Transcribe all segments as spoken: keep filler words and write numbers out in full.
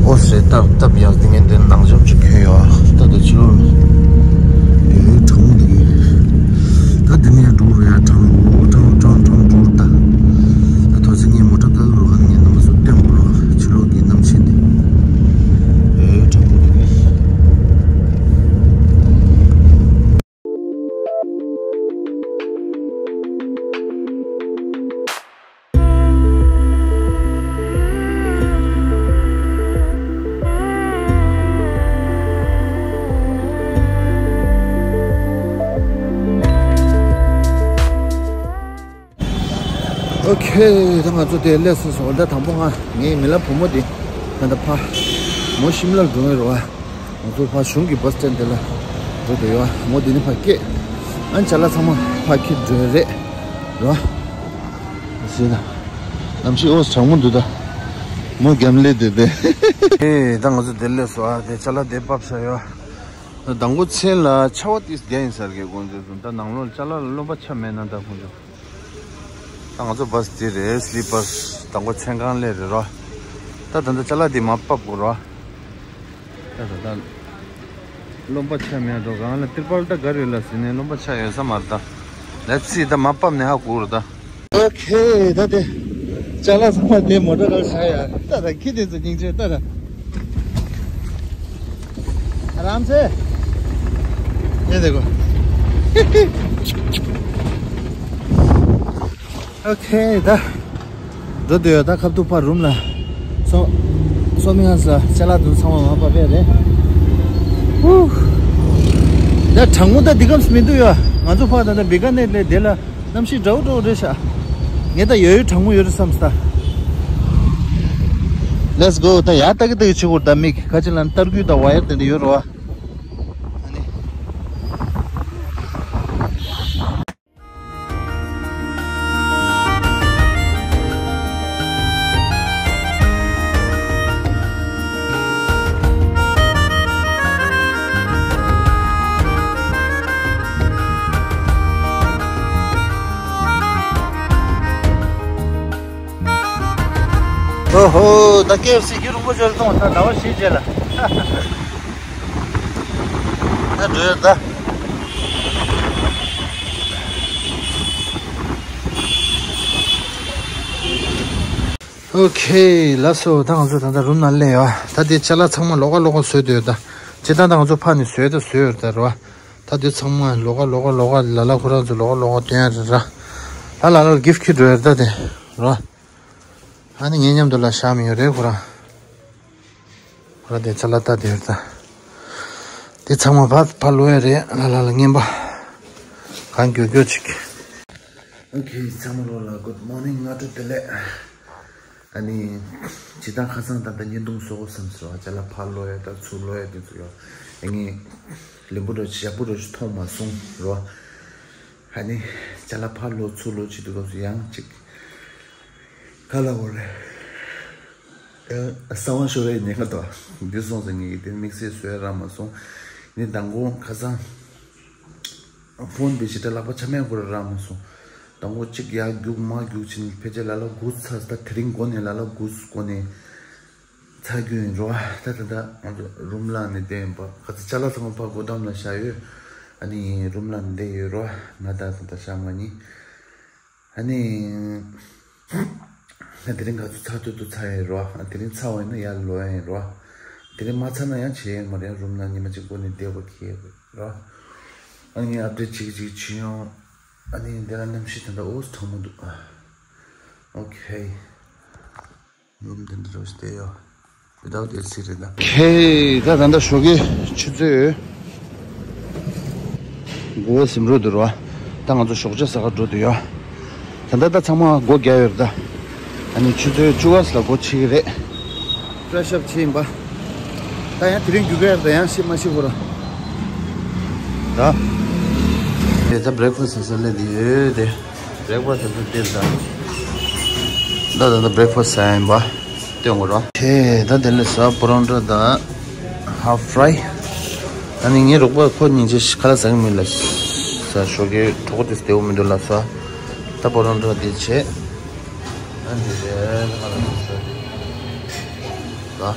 ཨོ་སེ་སྟབས་སྟབས་ཡག་དེ་ངས་འདི་ནང་འཇོམས་ཅིག་ཁྱོད་ཡོད་ཨ། ད་ད་ཕྱི་ལོགས་ལ་དེ་གྲང་མོ་འདུག་གི། ད་འདི་ནས་འགྲོ་རུ་ཡ་གྲང་མོ་གྲང་གྲང་གྲང་འགྲོ་རུ་ད། ད་ཐོག་ཚེ་ངས་མོ་ཊ་བཀག་རུ་ཨ་ནི་ངས་རྣམ་པ་ཚོ་སྟོན་དགོས་རུ་ཨ། ཕྱི་ལོགས་ཀྱི་གནམ་གཤིས་འདི་ཨེ་གྲང་མོ་འདུག་གི། ཨོ་ཁེ། ད་ང་ཚོ་དེ་སླེབས་སོང་། ད་དང་པོ་ང་ངའི་མི་ལ་བུ་མོ་དེ་ད་ལྟ་ཕ་མོ་ཤིམ་ལར་འགྲོ་ངེས་རོ། ང་ཚོ་ཕ་གཞུང་གི་བྷ་སི་སི་ཊེན་ཌི་དེ་ལ་འགྲོ་འདོད་ཡོད། མོ་དེ་ནི་ཕ་སྐད་ཨ་ཅ་ལག་ཚང་མ་ཕ་ཁྱེར་འགྲོ་རེད་རོ། ཟེར་ད། གནམ་གཤིས་ཨོ་གྲང་མོ་འདུག་ད། མོ་རྒྱབ་ལས་དེ་དེ། ཨེ་ད་ང་ཚོ་དེ་སླེབས་སོང་ཨ། དེ་ཅ་ལག་དེ་ཕབ་བཞག་ཡོད། ད་མདང་དགོང་མཚན་ལ་ཆར་པ་ཏིས་རྒྱག་ཡིན་ཟེར་གི་དགོངས་མཛད་སོང་། ད་ནང་ལོགས་ཅ་ལག་ལ་རློན་པ་ཆགས་མེད་ན་ད་ཁོང་ཚོ། ད་ང་ཚོ་བྷ་སི་དེ་རེད། སི་ལི་པར་སི། མདང་དགོང་མཚན་གང་སླེབས་རེད་རོ། ད་ད་ད་ཅ་ལག་དེ་མར་ཕབ་དགོས་རོ། ད་ད་ད་རློན་པ་ཆགས་མེད་འགྲོ། གང་ལ་ཏིར་པལ་ད་ག་རེ་ཡོད་ལ་ཟེར་ནས་རློན་པ་ཆགས་ཡོད་ས་མ་རེད་ད། ལེ་ཊི་སི་ད་མར་ཕབ་ནས་ཧ་གོ་རེད་ད། ཨོ་ཁེ། ད་དེ་ཅ་ལག་ཚང་མ་དེ་མོ་ཊ་ལ་བཞག་ཡ། ད་ད་ཁྱི་དེ་ཚོ་སྙིང་རྗེ་ད་ད། ཨ་རམ་སེ། ཨེ་དེ་གོ། ཨོ་ཁེ། ད་འགྲོ་འདོད་ཡོད། ད་ཁ་ཐུག་ཕར་རུམ་ལ་སོ་སོ་མི་ཧ་ས་ཅ་ལག་དུ་ཚང་མ་མ་པ་པས་རེད། ཧུ། ད་གྲང་མོ་ད་འདི་གམ་མི་འདུག་ཡོད། ང་ཚོ་ཕར་ད་ད་བི་ག་ནེར་ལས་དེ་ལ་གནམ་གཤིས་འདྲ་བོ་འདྲ་བོ་རེད་ཤག་ངས་ད་ཡོད་ཡོད་གྲང་མོ་ཡོད་རེད་བསམ་སྟ། Let's go. ད་ཡར་ལྟ་གི་ལྟ་གི་བྱེད་དགོས། ད་མིག་ཁ་ཅིག་ལ་ནི་ཏར་སྐུད་དང་ཝ་ཡར་དེ་འདྲ་ཡོད་རེད་བ། ཨ་ནི། ཨོ་ཧོ། ད་ཀེ་ཨེཕ་སི་གི་རུ་པོ་ཅོལ་སོང་། ད་ཟླ་བ་བཞི་རྗེས་ལ། ད་འགྲོ་ཡོད་ད། ཨོ་ཁེ། ལགས་སོ། ད་ང་ཚོ་ད་ལྟ་རུམ་ནང་སླེབས་ཡོད། ད་དེ་ཅ་ལག་ཚང་མ་ལོགས་ཀ་ལོགས་ཀ་བཟོས་བསྡད་ཡོད་ད། སྤྱིར་བཏང་ད་ང་ཚོ་ཕར་ནས་བཟོས་ད་བཟོས་ཡོད་ད་རོ། ད་དེ་ཚང་མ་ལོགས་ཀ་ལོགས་ཀ་ལོགས་ཀ་ལ་ལ་ཁོ་རང་ཚོ་ལོགས་ཀ་ལོགས་ཀ་སྟོན་ཡ་རེད་ར། ལ་ལ་ལ་གིཕ་ཁྱེར་འགྲོ་ཡ་རེད་ད་དེ་རོ། ཨ་ནི་ངའི་མཉམ་དུ་ལ་བཞག་མི་ཡོད་རེད་ཁོ་རང་། ཁོ་རང་དེ་ཅ་ལག་ལྟ་དེ་རེད་ད། དེ་ཚང་མ་ཕར་ཕར་ལོག་ཡ་རེད། ལ་ལ་ལ་རྔན་པ་གང་མགྱོགས་མགྱོགས་ཅིག་ཨོ་ཁེ། ཚང་མ་ལོ་ལ་good morning། སྔ་དྲོ་བདེ་ལེགས། ཨ་ནི་སྤྱིར་བཏང་ཁ་སང་ད་ལྟ་བརྙན་ཐུང་བཟོ་དགོས་བསམ་སོང་། ཅ་ལག་ཕར་ལོག་ཡ་དང་ཚུར་ལོག་ཡ་དེ་ཚོ་ཡོད། ཨ་ནི་ལེན་པོ་འདྲ་ཞབས་པོ་འདྲ་ཞིག་མཐོང་མ་སོང་རོ། ཨ་ནི་ཅ་ལག་ཕར་ལོག་ཚུར་ལོག་བྱེད་དུས་སྐབས་སུ་ཡང་ཅིག་ག་ལ་འོ་རེད། ཨ་གསང་བ་ཤོར་བའི་ཉེན་ཁ་དང་འདི་སོང་ཙང་ངས་དེ་དམིགས་བསལ་བཟོས་རག་མ་སོང་། ནི་མདང་དགོང་ཁ་སང་ཕོན་པའི་ཞེ་དྲག་ལག་པ་ཆ་མེད་ཁོ་ར་རག་མ་སོང་། མདང་དགོང་གཅིག་ཡར་རྒྱུག་མར་རྒྱུག་བྱས་ནས་ཕལ་ཆེར་ལ་ལ་དགུ་ཚར། ད་དེ་རིང་འགོ་ནས་ལ་ལ་དགུ་འགོ་ནས་ཚར་རྒྱུ་ཡིན་རོ། ད་ད་ད་ང་ཚོ་རུམ་ལ་ནས་བསྡད་ཡིན་པ། ཁ་ཚ་ཅ་ལག་ཚང་མ་ཕར་སྒོ་འགྲམ་ལ་བཞག་ཡོད། ཨ་ནི་རུམ་ལ་ནས་བསྡད་ཡོད་རོ། ང་ད་ད་ད་ཤག་མ་ཉིན། ཨ་ནི། ང་དེ་རིང་ག་ཚོད་ཚར་ཐུབ་ཐུབ་ཚར་ཡ་ཡིན་རོ། ཨ་དེ་རིང་ཚར་བ་ཡིན་ན་ཡར་ལོག་ཡ་ཡིན་རོ། དེ་རིང་མ་ཚར་ན་ཡང་བྱེད་ཡ་ཡོད་མ་རེད། རུམ་ནང་ཉི་མ་གཅིག་སྒོ་ནས་བསྡད་པ་ཁེལ་རོ། ཨ་ནི་ཨབ་ཌེཊ་བྱེད་ཀྱི་བྱེད་ཀྱི་བྱེད་ཡོང་། ཨ་ནི་འདི་ལ་གནམ་གཤིས་ད་ལྟ་ཨོ་གྲང་མོ་འདུག་ཨོ་ཁེ། རུམ་དེ་འདྲ་རོ་ཞིག་བསྡད་ཡོད། Without A C རེད་ད། ཁེ། ད་ད་ལྟ་ཞོགས་ཀའི་ཆུ་ཚོད་དགུ་པ་ཟིན་འགྲོ་འདུག་རོ། ད་ང་ཚོ་ཞོགས་ཇ་ཟ་ག་འགྲོ་འདུག་ཡོད། ད་ལྟ་ད་ཚང་མ་སྒོ་རྒྱག་ཡོད་རེད་ད། ཨ་ནི་ཆུ་ཚོད་བཅུ་པ་ལ་སྒོ་ཕྱེ་གི་རེད། ཕྲེ་ཤི་ཨབ་བྱས་ཡིན་པ། ད་ཡང་དེ་རིང་རྒྱུག་གི་ཡོད་རེད་ད། ཡང་ཤི་མ་ཤི་གོ་ར། ད། དེ་ད་བྷི་རེག་ཕ་སི་ཟ་ས་སླེབས་འདི་ཡོད་དེ། བྷི་རེག་ཕ་སི་ཟ་ས་དེ་ད། ད་ད་ད་བྷི་རེག་ཕ་སི་ཟ་ཡ་ཡིན་པ། སྟོན་དགོས་རོ། དེ་ད་དེ་ལས་ཟ་པོ་རོ་ཊ་དང་ཧ་ཕ་ཕ་རའི། ཨ་ནི་ངའི་རོགས་པ་ཁོ་སྙིང་རྗེ་ཁ་ལག་ཟ་གི་མིན་ལ། ཟ་ཞོགས་ཀའི་གྲོགས་པོ་དེ་བདེ་པོ་མི་འདུག་ལ་ཟ། ད་པོ་རོ་ཊ་དེ་བྱས། ཨ་ནི་དེ་ཁ་ལག་ཟ། ཨོ་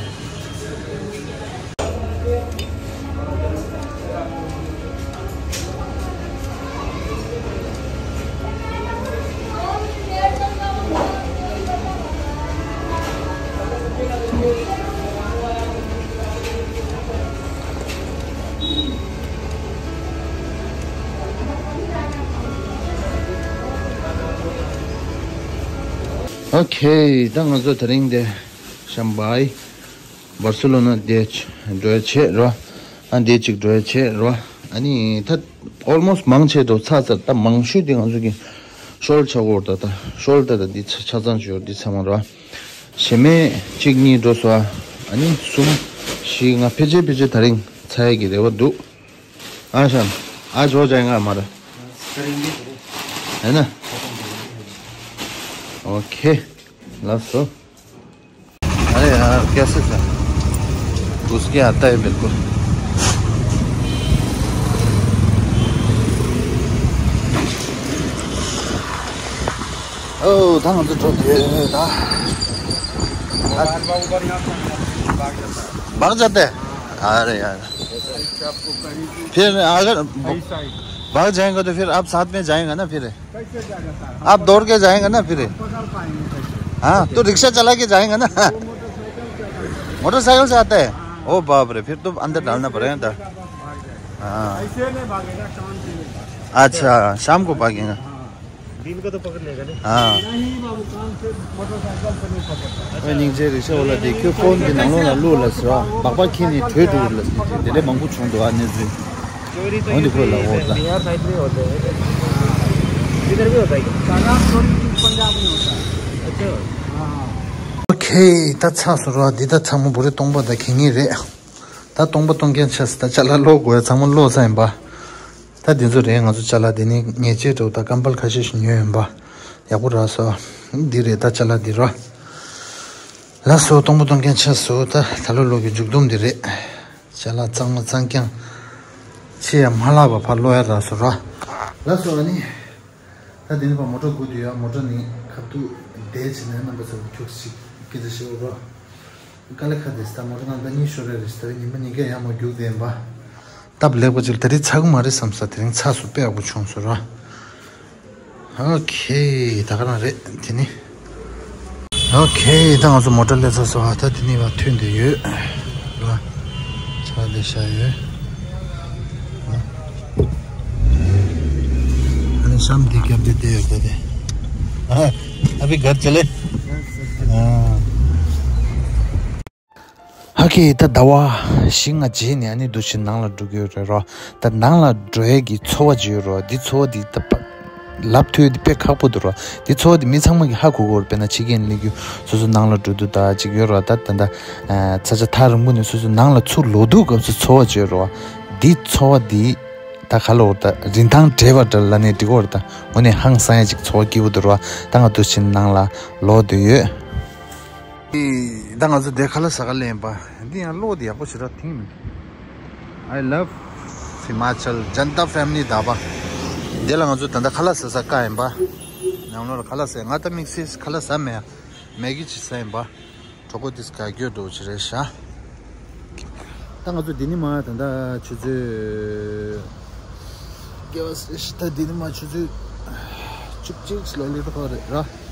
ཁེ། ད་ང་ཚོ་དེ་རིང་འདི་ཤམ་བྷའི་བར་སེ་ལོ་ན་འདི་འགྲོ་ཡ་བྱེད་རོ། ཨ་འདི་གཅིག་འགྲོ་ཡ་བྱེད་རོ། ཨ་ནི་ད་ཨོལ་མོ་སི་མང་ཆེ་འགྲོ་ཚར་ཚར། ད་མང་ཤོས་འདི་ང་ཚོ་གི་ཤོལ་ཆགས་ཀྱི་ཡོད་རེད། ད་ཤོལ་ད་ད་འདི་ཆ་ཆ་ཚང་ཅིག་ཡོད་འདི་ཚང་མ་རོ། གཞན་མའི་གཅིག་གཉིས་འགྲོ་སོང་། ཨ་ནི་གསུམ་བཞི་ལྔ་ཕལ་ཆེར་ཕལ་ཆེར་དེ་རིང་ཚར་ཡ་གི་རེ་བ་འདུག་ཨ་ཤམ། आज हो जाएगा हमारा। करेंगे। है ना? ओके। Love so. अरे यार, कैसे सर? घुस के आता है बिल्कुल। ओ, धान तो चल रहे हैं, दा। भाग जाता है। अरे यार। फिर अगर भाग जाएंगे तो फिर आप साथ में जाएंगे ना फिर? आप दौड़ के जाएंगे ना फिर? हाँ, तो रिक्शा चला के जाएंगे ना? मोटरसाइकिल से आता है। ओ बाप रे, फिर तो अंदर डालना पड़ेगा ना। हाँ। अच्छा, शाम को भागेगा। दिन को तो पकड़ लेगा ना। हाँ। नहीं बाबू, काम से मोटरसाइकिल से नहीं पकड़ता। ཨ་སྙིང་རྗེ། རིག་ཤ་བ་ལ་དེ་ཁྱོད་ཕོན་གྱི་ནང་ལོགས་ལ་བླུགས་ལ་ཟེར་བ། སྦག་སྦག་ཁྱེར་ནས་བྲོས་འགྲོ་ལ་ཟེར། དེ་འདྲ་མང་པོ་བྱུང་འདུག་ཨ་གནས་ཚུལ། འོན་ཏེ་ཁོས་ལབ་འོ་ད། बिहार साइड में होते हैं। इधर भी होता है क्या? शराब चोरी पंजाब में होता है। अच्छा। हाँ। ཨོ་ཁེ། ད་ཚར་སོང་ར། འདི་ད་ཚང་མ་བོ་རི་སྟོང་པ་ད་ཁེ་ངེས་རེད། ད་སྟོང་པ་སྟོང་རྐྱང་ཆགས་སོང་། ད་ཅ་ལག་ཀློག་དགོས་ཡ་ཚང་མ་ཀློག་ཚར་ཡིན་པ། ད་འདི་ཚོ་རེད། ང་ཚོ་ཅ་ལག་འདི་ནི་ཉེས་ཆད་འགྲོ། ད་ཀམ་པལ་ཁ་ཤས་ཤིག་ཉོས་ཡིན་པ། ཡག་པོ་རག་སོང་། འདི་རེད་ད་ཅ་ལག་འདི་ར། ལགས་སོ། སྟོང་པ་སྟོང་རྐྱང་ཆགས་སོང་། ད་ད་ལོ་ལོ་གི་མཇུག་སྡོམ་འདི་རེད། ཅ་ལག་གཙང་མ་གཙང་རྐྱང་ཆེ་ཡ་མ་ལྷག་པ་ཕར་ཀློག་ཡ་རག་སོང་ར། ལགས་སོ། ཨ་ནི། ད་དེ་ནས་ཕར་མོ་ཊ་སྒུག་བསྡད་ཡོད། མོ་ཊ་ནས་ཁ་ཐུག་བསྡད་བྱས་ནས་རྣམ་པ་ཚོ་ཁྱུག་ཅིག་སྐད་ཆ་བཤད་རོགས། དཀའ་ལས་ཁག་འདུག་ད་མོ་ཊ་ནང་ཟླ་གཉིས་ཤོར་རེད། རེད་ད་རེས་ཉི་མ་ཉིས་བརྒྱ་ཡར་མར་རྒྱུགས་བསྡད་ཡིན་པ། སྟབས་ལེགས་པ་ཅིག་ད་རེས་ཚར་གི་མ་རེད་བསམ་ས། དེ་རིང་ཚར་སོང་། དཔེ་ཡག་པོ་བྱུང་སོང་ར། ཨོ་ཁེ། ད་ག་རང་རེད་དེ་ནི། ཨོ་ཁེ། ད་ང་ཚོ་མོ་ཊ་སླེབས་ཚར་སོང་ཨ། ད་དེ་ནི་བ་ཐོན་བསྡད་ཡོད་ར། ཆ་དེ་བཞག་ཡོད། ཨ་ནི་གཤམ་དེ་རྒྱབ་དེ་བསྡད་ཡོད་ད་དེ། ཨ། अभी घर चले। हाँ। ཨོ་ཁེ། ད་ཟླ་བ་བཞི་ལྔ་རྗེས་ནས་ཨ་ནི་འདུག་སེ་ནང་ལ་འགྲོ་གི་ཡོད་རེད་རོ། ད་ནང་ལ་འགྲོ་ཡས་ཀྱི་ཚོར་བ་ཅིག་ཡོད་རོ། འདི་ཚོར་བ་འདི་ད་པ་ལབ་ཐུབ་ཡས་འདི་དཔེ་ཁག་པོ་འདུག་རོ། འདི་ཚོར་བ་འདི་མི་ཚང་མ་གི་ཧ་གོ་གི་ཡོད་རེད། དཔེར་ན་ཕྱི་རྒྱལ་སླེབས་རྒྱུ་སོ་སོ་ནང་ལ་འགྲོ་དུས་ད་ཅིག་ཡོད་རོ། ད་ད་ད་ཚ་ཚ་ཐག་རིང་པོ་ནས་སོ་སོ་ནང་ལ་ཚུར་ལོག་དུས་སྐབས་སུ་ཚོར་བ་ཅིག་ཡོད་རོ། འདི་ཚོར་བ་འདི་ད་ག་ལ་འོ་ད་རིན་ཐང་བྲལ་བ་འདྲ་ལབ་ནས་འགྲིག་གི་ཡོད་རེད། ད་དངོས་གནས་ཧང་སང་ཡས་ཅིག་ཚོར་བ་སྐྱིད་པོ་འདུག་རོ། ད་ང་འདུག་སེ་ནང་ལ་ལོག་བསྡད་ཡོད། ད་ང་ཚོ་འདིར་ཁ་ལག་ཟ་ག་སླེབས་ཡིན་པ། འདི་ཡང་གློག་འདི་ཡག་པོ་ཞེ་དྲག་མཐོང་མི་འདུག I love Himachal Janta Family Dhaba། འདི་ལ་ང་ཚོ་ད་ལྟ་ཁ་ལག་ཟ་ས་བཀག་ཡིན་པ། ནང་ལོགས་ལ་ཁ་ལག་ཟ། ང་ད་དམིགས་བསལ་ཁ་ལག་ཟ་མེད། མེ་གི་ཅིག་ཟ་ཡིན་པ། གྲོགས་པོ་དེས་ག་རྒྱུ་འགྲོ་ཅི་རེད་ཤག་ད་ང་ཚོ་འདི་ནས་མར་ད་ལྟ་ཆུ་ཚོད་བརྒྱད་པ་ཟེར་ཤག་ད་འདི་ནས་མར་ཆུ་ཚོད་བཅུ་གཅིག་ལ་སླེབས་འགྲོ་གི་རེད་ར།